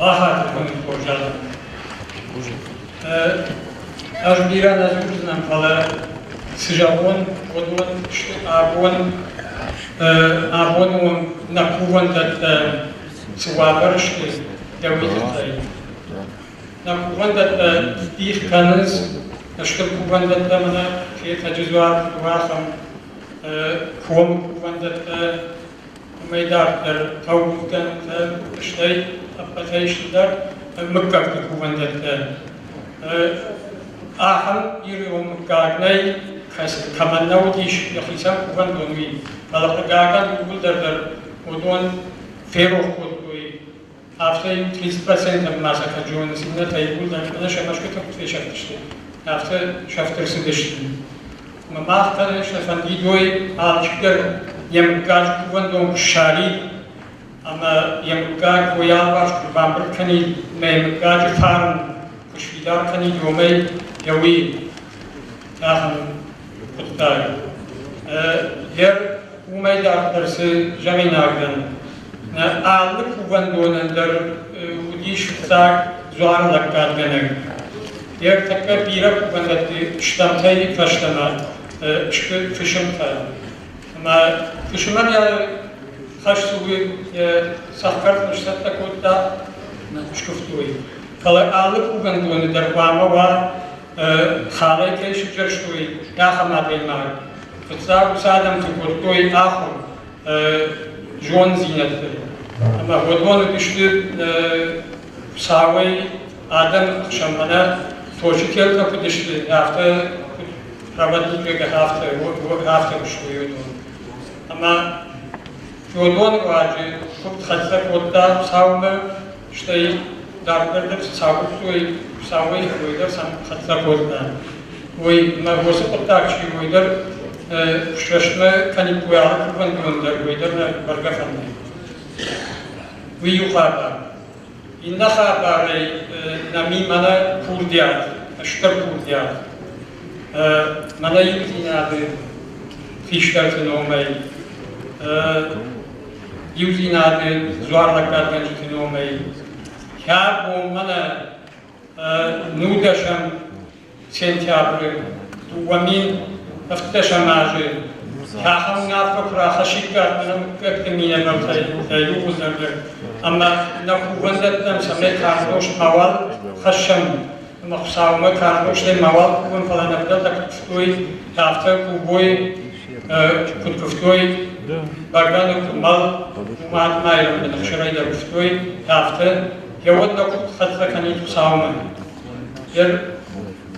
Бахатыр кӕнут, хорз адӕм. Ӕз бирӕ нӕ дзурдзынӕн, фӕлӕ цы зӕгъон, уыдон сты абон, абоны онг нӕ кувӕндӕттӕ цы уавӕры сты, йӕ уый тыххӕй. Нӕ кувӕндӕттӕ дих кӕнынц стыр кувӕндӕттӕ мӕнӕ Хетӕджы дзуар ахӕм комы кувӕндӕттӕ, уымӕй дарддӕр хъӕугӕнтӕ, стӕй ӕппӕтӕй стырдӕр мыггӕгты кувӕндӕттӕ. Ахӕм ирон мыггаг нӕй, кӕмӕн нӕ уыдис йӕхицӕн кувӕндон, уый. Фӕлӕ хъыгагӕн иууылдӕр дӕр уыдон ферох кодтой. Афтӕ иу 30% ма сӕ кӕд зонынц, иннӕтӕ иууылдӕр кӕнӕ сӕ мӕсгуыты куыд фесӕфтысты, афтӕ сӕфт ӕрцыдысты. Ӕмӕ мах, конечно, фӕндид уой алчидӕр йӕ мыггаджы кувӕндон куы ссарид ӕмӕ йӕ мыггаг уый алыварс куы бамбырд кӕнид ӕмӕ йӕ мыггаджы фарн куы сфидар кӕнид, уымӕй йӕ уый ахӕм хъуыддаг. Йӕ уымӕй дарддӕр цы зӕгъинаг дӕн, алы кувӕндонӕн дӕр уыдис фыццаг дзуары лӕггадгӕнӕг. Йӕ тӕккӕ бирӕ кувӕндӕтты стӕмтӕй фӕстӕмӕ сты фысымтӕ. Ӕмӕ фысымӕн йӕ хӕс цы у, йӕ цӕхгӕр сцӕттӕ кодта, скуывтой. Фӕлӕ алы кувӕндоны дӕр хъуамӕ уа халӕй кӕй сывзӕрстой, ахӕм адӕймаг. Фыццаг уыцы адӕмты кодтой ахуыр зонддзинӕдты. Ӕмӕ уыдон уыдысты Хуыцауӕй адӕмы хсӕн мӕнӕ точы телтӕ куыд сты, афтӕ куыд проводникӕ, афтӕ, афтӕ куыстой уыдон. Ӕмӕ уыдон руаджы куыд хӕццӕ кодта Хуыцаумӕ, стӕй дарддӕр дӕр цы цагуырдтой, Хуыцауӕй уый дӕр сӕм хӕццӕ кодта. Уый мӕ уыцы хъуыддаг чи уый дӕр срӕстмӕ кӕниккой алы кувӕндон дӕр, уый дӕр нӕ бӕргӕ фӕнды. Уый иу хабар. Иннӕ хабарӕй нӕм и мӕнӕ курдиат, стыр курдиат. Мӕнӕ иудзинады хистӕрты номӕй, иудзинады дзуарлӕггадгӕнджыты номӕй, кӕд бон мӕнӕ нудӕсӕм сентябры 2017 азы ахӕм уынаффӕ куы рахӕссиккат нӕ мыггӕгты минӕвӕрттӕй иууылдӕр ӕмӕ нӕ кувӕндӕттӕм цӕмӕй карз мауал хӕссӕм ӕмӕ Хуыцаумӕ карз нозтӕй мауал кувӕм, фӕлӕ нӕ фыдӕлтӕ куыд куывтой, афтӕ кувой, куыд куывтой, бӕгӕны, къуымӕл, уымӕ майрӕмы ӕхсырӕй дӕр куывтой, афтӕ йӕ уӕд нӕ куыд хӕццӕ кӕнид Хуыцаумӕ. Йӕ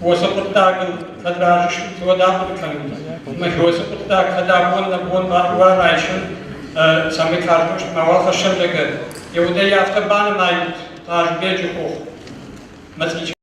уыцы хъуыддагыл кӕд разы стут, уӕд ахъуыды кӕнут. Ӕмӕ уыцы хъуыддаг кӕд абон нӕ бон уа райсын, цӕмӕй карз нозт мауал хӕссӕм, зӕгъгӕ, йӕ удӕй афтӕ банымайут Хъазбеджы хох. Мӕцъичы.